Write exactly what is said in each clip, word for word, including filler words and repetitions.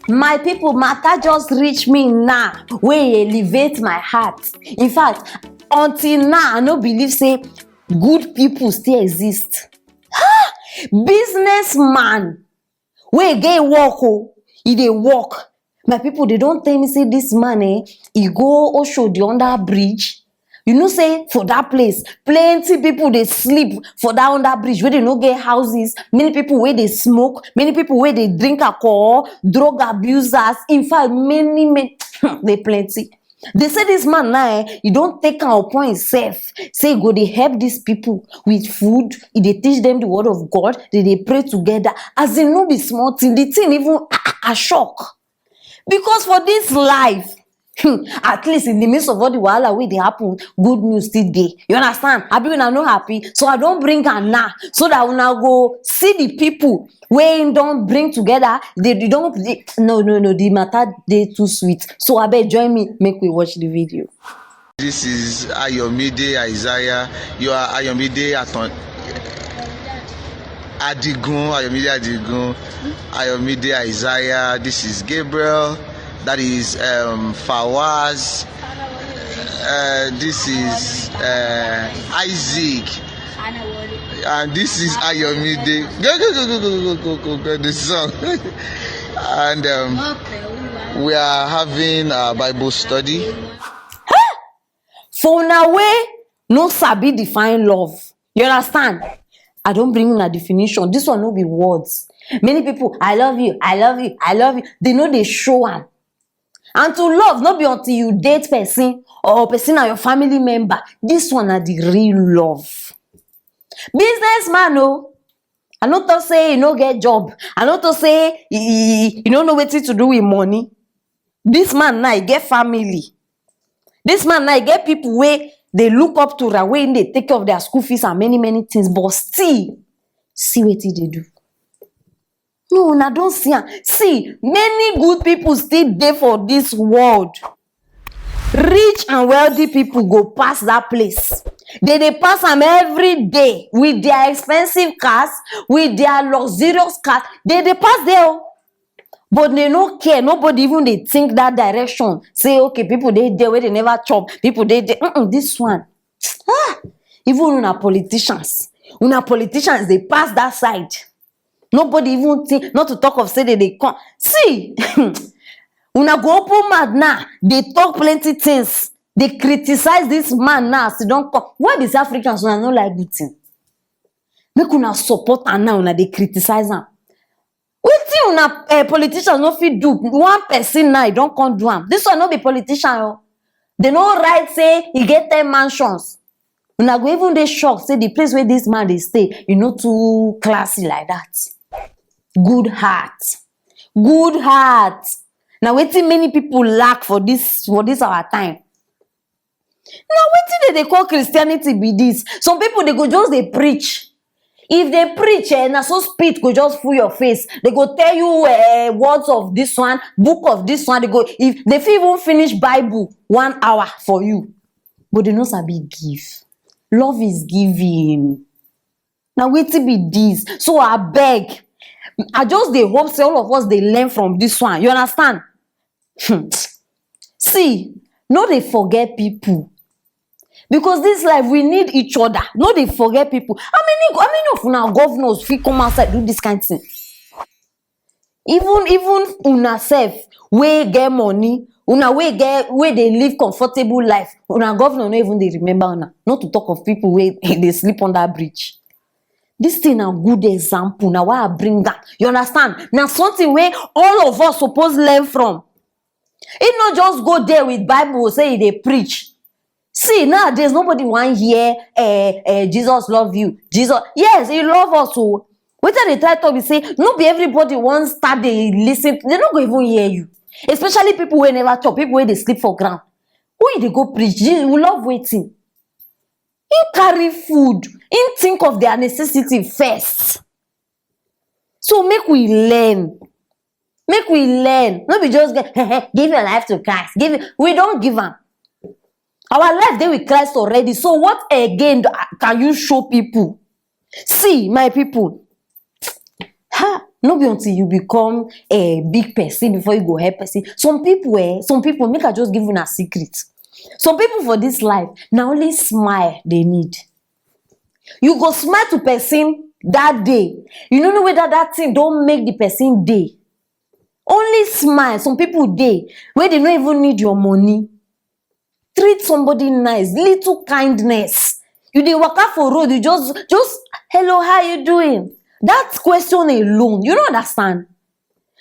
My people, matter just reach me now, wey e elevate my heart. In fact, until now, I no believe say good people still exist. Businessman wey get work o, e dey work. My people, they don tell me say this man, eh, e go Oshodi under bridge. You know say for that place, plenty people dey sleep for that under bridge wey they no get houses. Many people wey dey smoke, many people wey dey drink alcohol, drug abusers. In fact, many, many, they plenty. They say this man now, eh, e don take am upon himself say e go dey help these people with food, e dey teach them the word of God, they dey pray together. As in, no be small thing, the thing even, I, I, I shock. Because for this life, hmm, at least in the midst of all the wahala wey dey happen, good news still dey. You understand? Abi una no happy? So I don bring am now so that una go see the people wey him don bring together. They, they don, they, no, no, no, the matter dey too sweet. So abeg, join me, make we watch the video. This is Ayomide Isaiah. You are Ayomide Aton Adigun, Ayomide Adigun, Ayomide Isaiah. This is Gabriel. That is, um, Fawaz. Uh, this is, uh, Isaac. And this is Ayomide. Go, go, go, go, go, go, go, go, go, the song. And, um, we are having a Bible study. For una wey no sabi define love, you understand? I don bring una definition. This one no be words. Many people, "I love you, I love you, I love you." They no dey show am. And to love no be until you date person or person na your family member. This one na the real love. Businessman o, I no talk say e no get job. I no talk say e, e, e no know wetin to do with money. This man now, e get family. This man now, e get people wey dey look up to am, wey dey take care of their school fees and many, many things. But still, see wetin e dey do. No, una don see am. See, many good people still dey for this world. Rich and wealthy people go pass that place. They dey pass am every day with their expensive cars, with their luxurious cars. They dey pass there o. But they no care. Nobody even dey think that direction. Say, "Okay, people dey there wey they never chop. People dey there." Mm-mm, this one. Ah, even una politicians. Una politicians dey pass that side. Nobody even think, not to talk of say they dey come. See, una go open mouth now, dey talk plenty things, dey criticize this man now as e don come. Why be say Africans, una no like good thing? Make una support am now, una dey criticize am. Wetin una, eh, politicians no fit do? One person now, e don come do am. This one no be politician o. They no write say e get ten mansions. Una go even dey shocked say the place where this man dey stay, e no too classy like that. Good heart. Good heart. Na wetin many people lack for this, for this our time. Na wetin they dey call Christianity be this. Some people, they go just dey preach. If they preach, eh, na so spit go just full your face. They go tell you, eh, words of this one, book of this one. They go, if they fit even finish Bible one hour for you, but they no sabi give. Love is giving. Na wetin be this? So abeg, I just dey hope say all of us dey learn from this one. You understand? Hmm. See, no dey forget people. Because this life, we need each other. No dey forget people. How many, how many of una governors fit come outside do this kind thing? Even, even una sef wey get money, una wey get, wey dey live comfortable life, una governor no even dey remember una. Not to talk of people wey dey sleep under bridge. This thing na good example. Na why I bring am. You understand? Na something wey all of us suppose learn from. He no just go there with Bible say he dey preach. See, nowadays, nobody wan hear, eh, eh, "Jesus love you." Jesus, yes, he love us o. Wetin I dey try talk be say, no be everybody wan start dey listen. They no go even hear you. Especially people wey never chop, people wey dey sleep for ground. Who you dey go preach? You love wetin? Him carry food. Him think of their necessity first. So make we learn. Make we learn. No be just get, "Give your life to Christ." Give it. We don give am. Our life dey with Christ already. So what again do, can you show people? See, my people. Ha! No be until you become a big person before you go help person. Some people, eh, some people, make I just give una secret. Some people for this life, na only smile they need. You go smile to person that day. You no know whether that thing don make the person day. Only smile. Some people dey wey they no even need your money. Treat somebody nice, little kindness. You dey waka for road, you just, just, "Hello, how you doing?" That question alone, you no understand.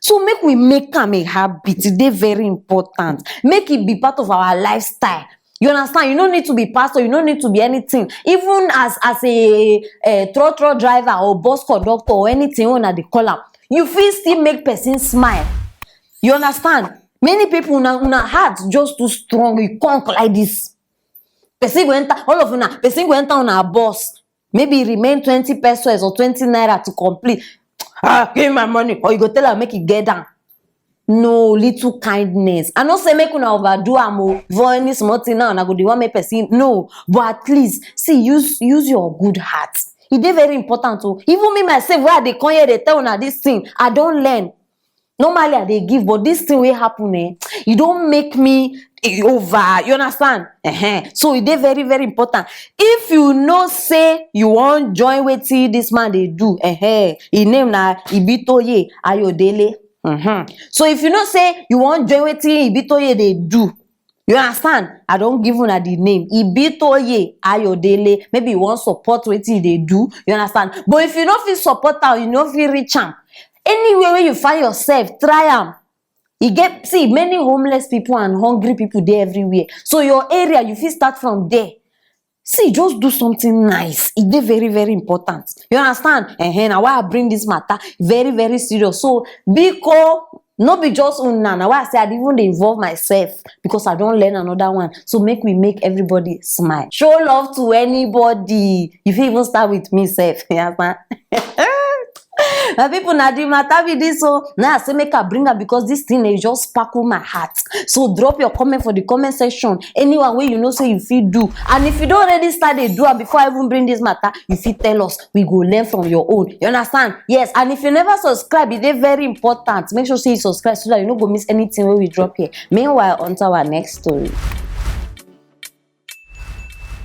So make we make am a habit. E dey very important. Make it be part of our lifestyle. You understand? You no need to be pastor. You no need to be anything. Even as, as a, a trotro driver or bus conductor or anything, una dey call am, you fit still make person smile. You understand? Many people, una, una heart just too strong. You conk like this. Person go enter, all of una, person go enter on a bus. Maybe remain twenty pesos or twenty naira to complete. "Ah, give my money," or you go tell am make e get down. No, little kindness. I no say make una overdo am o. For any small thing now, una go dey wan make person. No, but at least, see, use, use your good heart. E dey very important o. Even me myself, wey I dey come here dey tell una this thing, I don learn. Normally, I dey give, but this thing wey happen, eh, e don make me, eh, over. You understand? Ehen. So e dey very, very important. If you know say you wan join wetin this man dey do, ehen, him name na Ibitoye Ayodele. Mhm. So if you know say you wan join wetin Ibitoye dey do, you understand? I don give una the name, Ibitoye Ayodele. Maybe you wan support wetin e dey do, you understand? But if you no fit support am, you no fit reach am, anywhere wey you find yourself, try am. E get, see, many homeless people and hungry people dey everywhere. So your area, you fit start from there. See, just do something nice. E dey very, very important. You understand? Ehen, na why I bring this matter very, very serious. So, biko, no be just una. Na why I say I dey even dey involve myself, because I don learn another one. So make we make everybody smile. Show love to anybody. You fit even start with me sef. You understand? My people, na the matter be this o. Now I say make I bring am because this thing, e just sparkle my heart. So drop your comment for the comment section. Anyone wey you know say you fit do. And if you don already start dey do am before I even bring this matter, you fit tell us. We go learn from your own. You understand? Yes. And if you never subscribe, e dey very important. Make sure say you subscribe so that you no go miss anything wey we drop here. Meanwhile, on to our next story.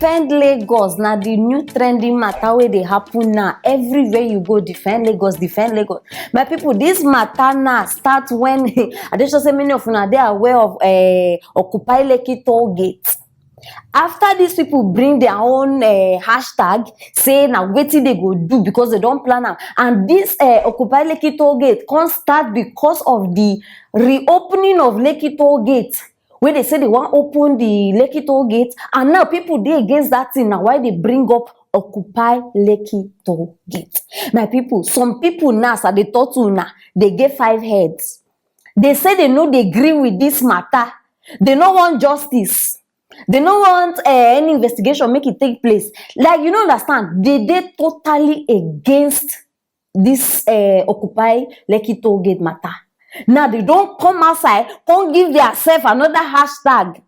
Defend Lagos na the new trending matter wey dey happen now. Everywhere you go, defend Lagos, defend Lagos. My people, this matter now start when I dey sure say many of una dey aware of, eh, Occupy Lekki toll gate. After these people bring their own, eh, hashtag, say na wetin they go do because they don plan am. And this, eh, Occupy Lekki toll gate come start because of the reopening of Lekki toll gate, wey they say they wan open the Lekki toll gate, and now people dey against that thing. Na why they bring up Occupy Lekki toll gate. My people, some people now, as I dey talk to una, they get five heads. They say they no dey gree with this matter. They no want justice. They no want, eh, any investigation make it take place. Like, you no understand. They dey totally against this, eh, Occupy Lekki toll gate matter. Now they don come outside, come give theirself another hashtag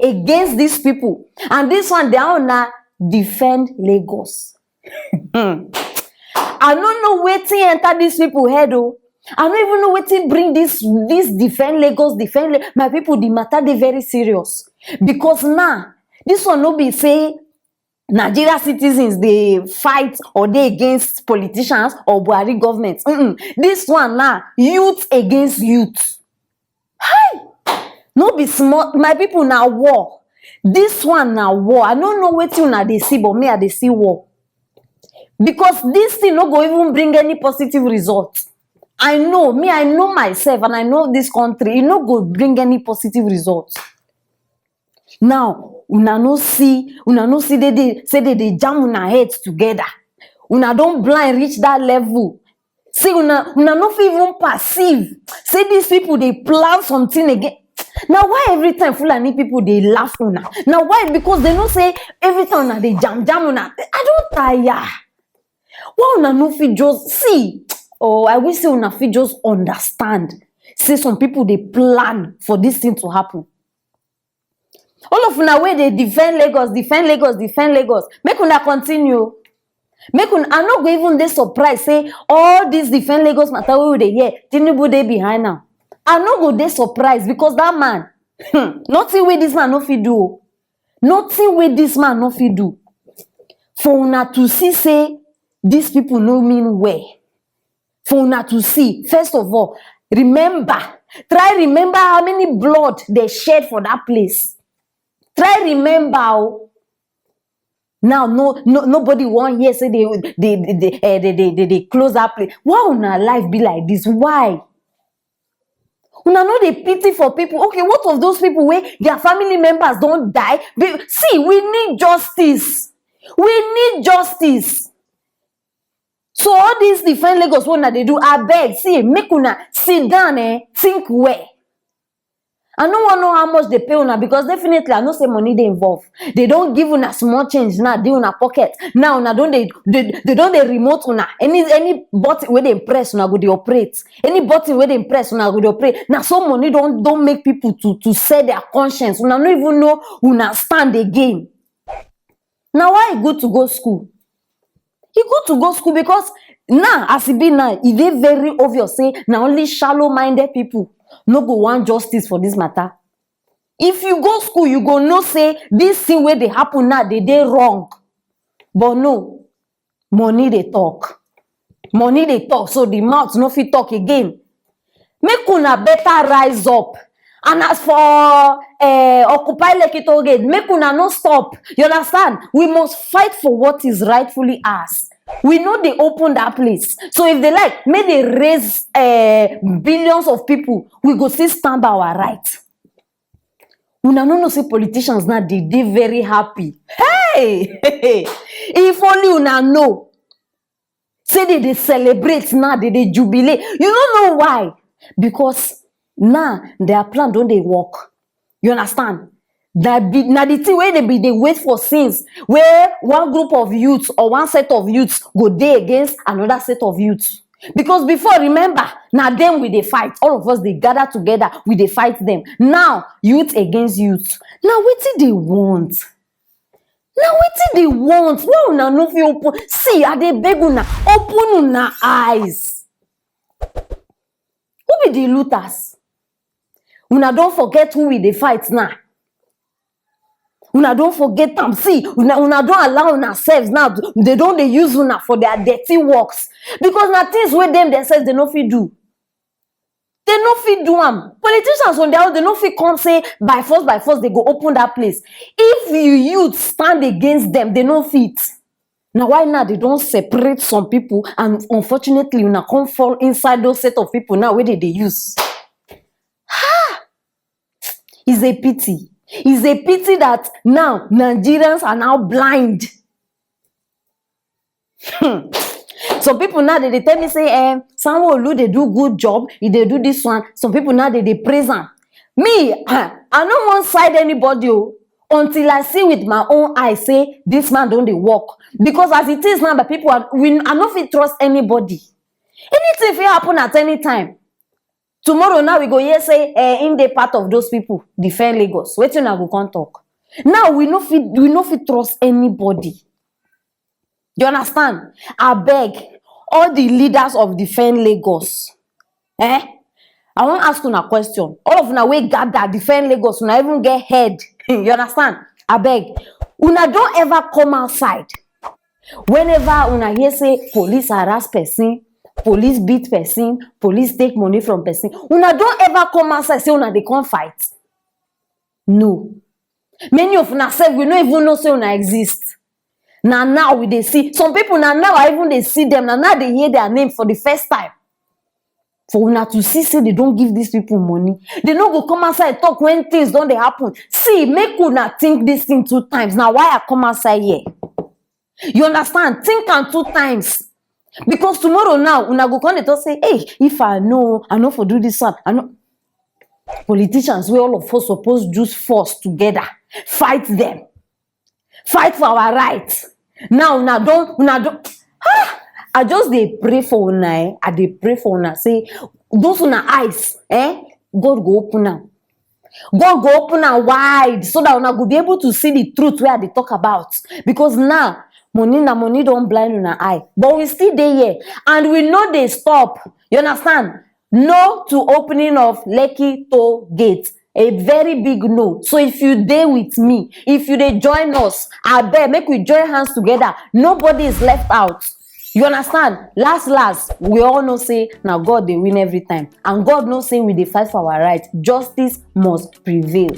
against these people. And this one, their own na defend Lagos. Hmm. I no know wetin enter these people head o. I no even know wetin bring this, this defend Lagos, defend La-, my people, the matter dey very serious. Because now, this one no be say Nigeria citizens dey fight or dey against politicians or Buhari government. Mm-mm. This one now, youth against youth. Hi! No be small, my people, na war. This one na war. I no know wetin una dey see, but me, I dey see war. Because this thing no go even bring any positive result. I know, me, I know myself, and I know this country, e no go bring any positive result. Now, una no see, una no see they dey, say they dey jam una head together. Una don blind reach that level. See, una, una no fit even perceive say these people dey plan something again. Na why every time Fulani people dey laugh una? Na why? Because they know say every time una dey jam jam una. I don tire. Why una no fit just see? Oh, I wish say una fit just understand say some people dey plan for this thing to happen. All of una wey dey defend Lagos, defend Lagos, defend Lagos, make una continue. Make una, I no go even dey surprised say all this Defend Lagos matter wey we dey hear, Tinubu dey behind am. I no go dey surprised because that man, hmm, nothing wey this man no fit do o. Nothing wey this man no fit do. For una to see say these people no mean well. For una to see, first of all, remember, try remember how many blood they shed for that place. Try remember o. Now, no, no, nobody wan hear say they, they, they, they, eh, they, they, they, they close that place. Why una life be like this? Why? Una no dey pity for people. Okay, what of those people wey their family members don die? Be-, see, we need justice. We need justice. So all this Defend Lagos wey una dey do, abeg, see, make una sit down, eh, think well. I no wan know how much they pay una, because definitely I know say money dey involved. They don give una small change now, dey una pocket. Now una don dey, they, they don dey remote una. Any, any button wey they press, una go dey operate. Any button wey they press, una go dey operate. Na so money don, don make people to, to sell their conscience. Una no even know una stand again. Na why e good to go school. E good to go school because now, as e be now, e dey very obvious say na only shallow-minded people no go want justice for this matter. If you go school, you go know say this thing wey dey happen now, they dey wrong. But no, money dey talk. Money dey talk, so the mouth no fit talk again. Make una better rise up. And as for, eh, Occupy Lekki Toll Gate, make una no stop. You understand? We must fight for what is rightfully ours. We no dey open that place. So if they like, make they raise, eh, billions of people, we go still stand by our right. Una no know say politicians now dey dey very happy. Hey! If only una know. Say they dey celebrate now, they dey jubilate. You no know why? Because now their plan don dey work. You understand? Na the, na the thing wey they be dey wait for since, where one group of youths or one set of youths go dey against another set of youths. Because before, remember, na them we dey fight. All of us dey gather together, we dey fight them. Now, youth against youth. Na wetin they want? Na wetin they want? Why una no fit open? See, I dey beg una, open una eyes. Who be the looters? Una don forget who we dey fight now? Una don forget am? See, una, una don allow una selves now. They don dey use una for their dirty works. Because na things wey dem themselves they no fit do. They no fit do am. Politicians on their own, they no fit come say by force, by force, they go open that place. If you youth stand against them, they no fit. Na why now they don separate some people, and unfortunately, una come fall inside those set of people now wey they dey use. Ha! It's a pity. It's a pity that now Nigerians are now blind. Hmm. Some people now, they dey tell me say, eh, Sanwo-Olu dey do good job, he dey do this one. Some people now, they dey praise am. Me, I no wan side anybody o, until I see with my own eye say this man don dey work. Because as it is now, the people are, we, I no fit trust anybody. Anything fit happen at any time. Tomorrow now, we go hear say, eh, him dey part of those people Defend Lagos. Wetin una go come talk? Now we no fit, we no fit trust anybody. You understand? Abeg, all the leaders of Defend Lagos, eh? I wan ask una question. All of una wey gather Defend Lagos, una even get head. You understand? Abeg, una don ever come outside? Whenever una hear say police harass person, police beat person, police take money from person, una don ever come outside say una dey come fight? No. Many of una sef, we no even know say una exist. Na now we dey see. Some people, na now I even dey see them. Na now they hear their name for the first time. For una to see say they don give these people money. They no go come outside talk when things don dey happen. See, make una think this thing two times. Na why I come outside here. You understand? Think am two times. Because tomorrow now, una go come dey talk say, "Hey, if I know, I no for do this one. I know." Politicians wey all of us suppose use force together, fight them. Fight for our rights. Now una don, una don, ah! I just dey pray for una, eh? I dey pray for una. Say, those una eyes, eh? God go open am. God go open am wide so that una go be able to see the truth wey I dey talk about. Because now, Money na money don blind una eye, but we still dey here and we no dey stop. You understand? No to opening of Lekki toll gate. A very big no. So if you dey with me, if you dey join us, abeg, make we join hands together. Nobody is left out. You understand? Last last, we all know say na God dey win every time, and God know say we dey fight for our right. Justice must prevail.